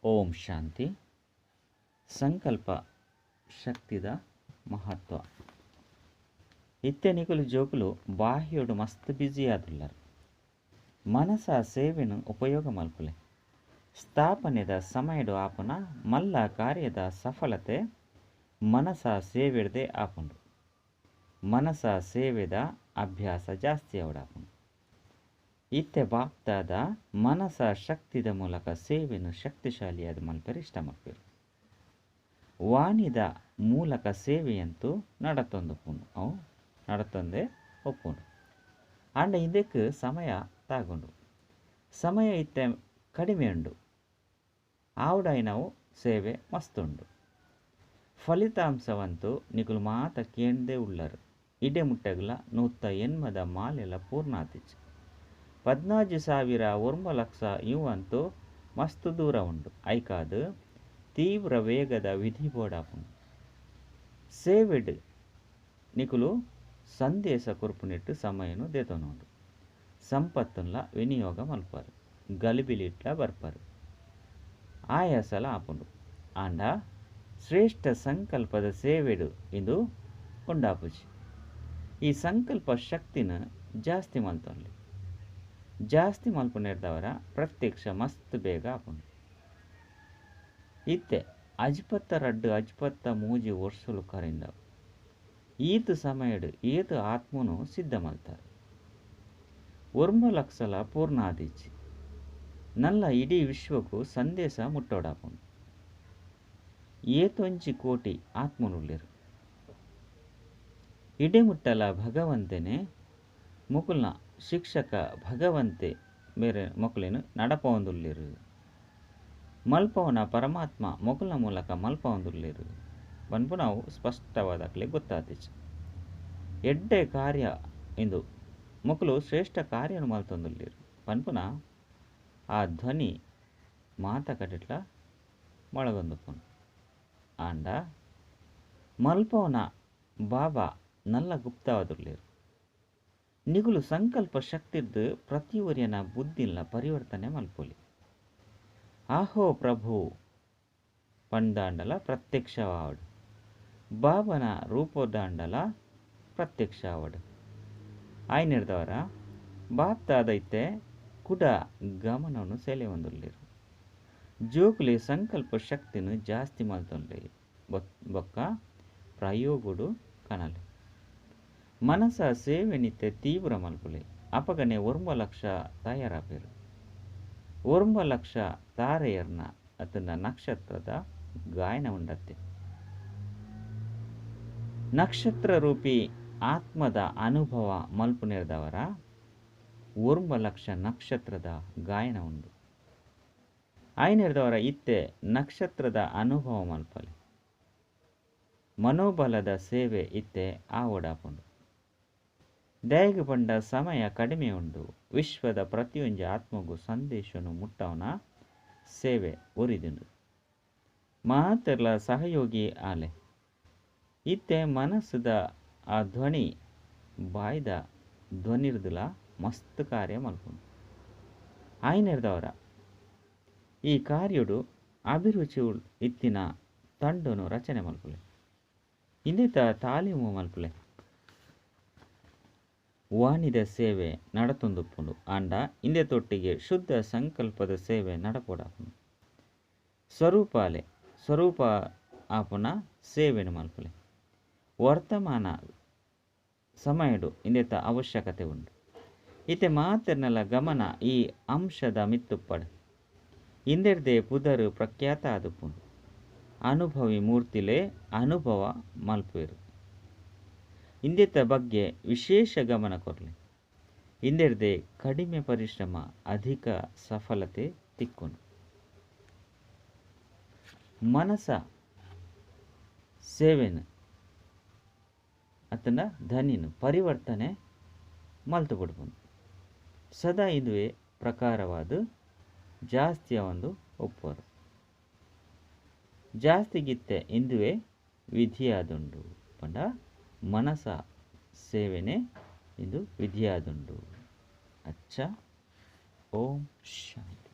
ಓಂ ಶಾಂತಿ. ಸಂಕಲ್ಪ ಶಕ್ತಿದ ಮಹತ್ವ. ಇತ್ತೆ ನಿಕುಲು ಜೋಕುಲು ಬಾಹ್ಯೋಡು ಮಸ್ತ್ ಬ್ಯುಸಿ ಆದುಲ್ಲರ್. ಮನಸ ಸೇವೆನು ಉಪಯೋಗ ಮಲ್ಪುಲೆ. ಸ್ಥಾಪನೆದ ಸಮಯಡು ಆಪುನ ಮಲ್ಲ ಕಾರ್ಯದ ಸಫಲತೆ ಮನಸ ಸೇವೆಡ್ದೆ ಆಪುಂಡು. ಮನಸ ಸೇವೆದ ಅಭ್ಯಾಸ ಜಾಸ್ತಿ ಆವಡಾಪುಂಡು. ಇತ್ತೆ ಬಾಪ್ತಾದ ಮನಸ ಶಕ್ತಿದ ಮೂಲಕ ಸೇವೆನು ಶಕ್ತಿಶಾಲಿಯಾದ ಮಲ್ಪೆರೆ ಇಷ್ಟ ಮಲ್ಪೆರು. ವಾಣಿದ ಮೂಲಕ ಸೇವೆಯಂತೂ ನಡತೊಂದುಪ್ಪುಂಡು, ಅವು ನಡತೊಂದೇ ಒಪ್ಪುಂಡು. ಆಂಡ ಇದಕ್ಕೆ ಸಮಯ ತಾಗುಂಡು. ಸಮಯ ಇತ್ತೆ ಕಡಿಮೆ ಉಂಡು. ಆವಡಾಯಿನವು ಸೇವೆ ಮಸ್ತುಂಡು. ಫಲಿತಾಂಶವಂತೂ ನಿಕುಲು ಮಾತ ಕೇಂದೇ ಉಳ್ಳರು. ಇಡೆ ಮುಟ್ಟೆಗ್ಲ 180 ಮಾಲೆಲ ಪೂರ್ಣ ಆತಿಚ್. 14,000 ಒರ್ಂಬ ಲಕ್ಷ ಇವಂತೂ ಮಸ್ತ್ ದೂರ ಉಂಡು. ಐಕಾದ್ ತೀವ್ರ ವೇಗದ ವಿಧಿ ಬೋಡಾಪುಂಡು. ಸೇವೆಡ್ ನಿಕುಲು ಸಂದೇಶ ಕೊರ್ಪುನೆಟ್ಟು ಸಮಯನು ದೇತೊನುಂಡು. ಸಂಪತ್ತುನ್ಲ ವಿನಿಯೋಗ ಮಲ್ಪರು. ಗಲಿಬಿಲಿಟ್ಲ ಬರ್ಪರು. ಆಯಾಸಲ ಆಪುಂಡು. ಆಂಡ ಶ್ರೇಷ್ಠ ಸಂಕಲ್ಪದ ಸೇವೆಡು ಇಂದು ಉಂಡಾಪುಜಿ. ಈ ಸಂಕಲ್ಪ ಶಕ್ತಿನ ಜಾಸ್ತಿ ಮಲ್ತೊನ್ಲಿ. ಜಾಸ್ತಿ ಮಲ್ಪುನೆರ್ದವರ ಪ್ರತ್ಯಕ್ಷ ಮಸ್ತ್ ಬೇಗ ಆಪುಂಡು. ಇತ್ತೆ 52 53 ವರ್ಷಲು ಕರಿಂದವು. ಈತ ಸಮಯಡು ಏತು ಆತ್ಮನು ಸಿದ್ಧ ಮಲ್ತಾರೆ. 9 ಲಕ್ಷಲ ಪೂರ್ಣ ಆದಿಚ್ಚಿ. ನಲ್ಲ ಇಡೀ ವಿಶ್ವಕ್ಕೂ ಸಂದೇಶ ಮುಟ್ಟೋಡಾಪುಂಡು. ಏತೊಂಜಿ ಕೋಟಿ ಆತ್ಮನುಳ್ಳೇರು. ಇಡೆ ಮುಟ್ಟಲ ಭಗವಂತನೇ ಮುಕುಲ್ನ ಶಿಕ್ಷಕ ಭಗವಂತೆ ಬೇರೆ ಮೊಕುಲೇನು ನಡಪವಂದುಲ್ಲೇರು. ಮಲ್ಪವನ ಪರಮಾತ್ಮ ಮೊಕುಲ್ನ ಮೂಲಕ ಮಲ್ಪವಂದುಲ್ಲೇರು ಪನ್ಪು ನಾವು ಸ್ಪಷ್ಟವಾದಕ್ಲೆ ಗೊತ್ತಾತಿಚ್. ಎಡ್ಡೆ ಕಾರ್ಯ ಇಂದು ಮೊಕುಲು ಶ್ರೇಷ್ಠ ಕಾರ್ಯನು ಮಲ್ತೊಂದುಲ್ಲೇರು ಪನ್ಪುನ ಆ ಧ್ವನಿ ಮಾತ ಕಡೆಟ್ಲ ಮೊಳಗೊಂದುಪ್ಪುಂಡು. ಆಂಡ ಮಲ್ಪವನ ಬಾಬಾ ನಲ್ಲ ಗುಪ್ತವಾದುಲ್ಲೇರು. ನಿಗುಲು ಸಂಕಲ್ಪ ಶಕ್ತಿರ್ದು ಪ್ರತಿಯೊರಿಯನ ಬುದ್ಧಿಲ್ಲ ಪರಿವರ್ತನೆ ಮಲ್ಪೊಲಿ. ಆಹೋ ಪ್ರಭು ಪಂದಾಂಡಲ ಪ್ರತ್ಯಕ್ಷವಾವಡು. ಬಾಬನ ರೂಪದಾಂಡಲ ಪ್ರತ್ಯಕ್ಷ ಆವಡು. ಆಯ್ನಿರ್ದವರ ಬಾಪ್ತಾದೈತೆ ಕುಡ ಗಮನವನ್ನು ಸೆಲೆ ಹೊಂದುಲ್ಲೇರು. ಜೋಕುಲಿ ಸಂಕಲ್ಪ ಶಕ್ತಿನು ಜಾಸ್ತಿ ಮಲ್ತೊನ್ಲೆ ಬೊಕ್ಕ ಪ್ರಯೋಗುಡು ಕನಲೆ. ಮನಸ ಸೇವೆನಿತ್ತೆ ತೀವ್ರ ಮಲ್ಪುಲೆ. ಅಪಗನೆ 9 ಲಕ್ಷ ತಯಾರಾಪೇರು. 9 ಲಕ್ಷ ತಾರೆಯರ್ನ ಅತನ ನಕ್ಷತ್ರದ ಗಾಯನ ಉಂಡತ್ತೆ. ನಕ್ಷತ್ರ ರೂಪಿ ಆತ್ಮದ ಅನುಭವ ಮಲ್ಪುನೆರ್ದವರ 9 ಲಕ್ಷ ನಕ್ಷತ್ರದ ಗಾಯನ ಉಂಡು. ಆಯ್ನೆರ್ದವರ ಇತ್ತೆ ನಕ್ಷತ್ರದ ಅನುಭವ ಮಲ್ಪಲೆ. ಮನೋಬಲದ ಸೇವೆ ಇತ್ತೆ ಆವಡಾಪುಂಡು. ದಯಗೆ ಪಂಡ ಸಮಯ ಕಡಿಮೆ ಉಂಡು. ವಿಶ್ವದ ಪ್ರತಿಯೊಂಜಿ ಆತ್ಮಗೂ ಸಂದೇಶನು ಮುಟ್ಟವನ ಸೇವೆ ಒರಿದುಂಡು. ಮಾತೆರ್ಲ ಸಹಯೋಗಿ ಆಲೆ. ಇತ್ತೆ ಮನಸ್ಸುದ ಆ ಧ್ವನಿ ಬಾಯ್ದ ಧ್ವನಿರ್ದುಲ ಮಸ್ತ್ ಕಾರ್ಯ ಮಲ್ಪುಂಡು. ಆಯ್ನೆರ್ದವರ ಈ ಕಾರ್ಯಡು ಅಭಿರುಚಿ ಇತ್ತಿನ ತಂಡನು ರಚನೆ ಮಲ್ಪುಲೆ. ಇಂದಿತ ತಾಲೀಮು ಮಲ್ಪುಲೆ. ವಾಣಿದ ಸೇವೆ ನಡತೊಂದುಪ್ಪುಂಡು. ಆಂಡ ಇಂದೆ ತೊಟ್ಟಿಗೆ ಶುದ್ಧ ಸಂಕಲ್ಪದ ಸೇವೆ ನಡಪೋಡಾಪುಂಡು. ಸ್ವರೂಪಾಲೆ ಸ್ವರೂಪ ಆಪುನ ಸೇವೆನು ಮಲ್ಪುಲೆ. ವರ್ತಮಾನ ಸಮಯಡು ಇಂದೆತ ಅವಶ್ಯಕತೆ ಉಂಡು. ಇತ್ತೆ ಮಾತೆರ್ನಲ ಗಮನ ಈ ಅಂಶದ ಮಿತ್ತುಪ್ಪಡು. ಇಂದೆರ್ದೆ ಪುದರು ಪ್ರಖ್ಯಾತ ಆದುಪ್ಪುಂಡು. ಅನುಭವಿ ಮೂರ್ತಿಲೆ ಅನುಭವ ಮಲ್ಪುವೆರು. ಇಂದೆತ ಬಗ್ಗೆ ವಿಶೇಷ ಗಮನ ಕೊರ್ಲೆ. ಇಂದೆರ್ದೆ ಕಡಿಮೆ ಪರಿಶ್ರಮ ಅಧಿಕ ಸಫಲತೆ ತಿಕ್ಕೊಂಡು. ಮನಸ ಸೇವೆನು ಅತನ ಧನಿನು ಪರಿವರ್ತನೆ ಮಲ್ತು ಬಿಡ್ಬೋದು. ಸದಾ ಇದುವೇ ಪ್ರಕಾರವಾದ ಜಾಸ್ತಿಯ ಒಂದು ಒಪ್ಪರು. ಜಾಸ್ತಿಗಿತ್ತೆ ಇಂದುವೆ ವಿಧಿಯಾದುಂಡು. ಪಂಡ ಮನಸ ಸೇವೆನೆ ಇದು ವಿಧಿಯಾದುಂಡು. ಅಚ್ಚ. ಓಂ ಶಾಂತಿ.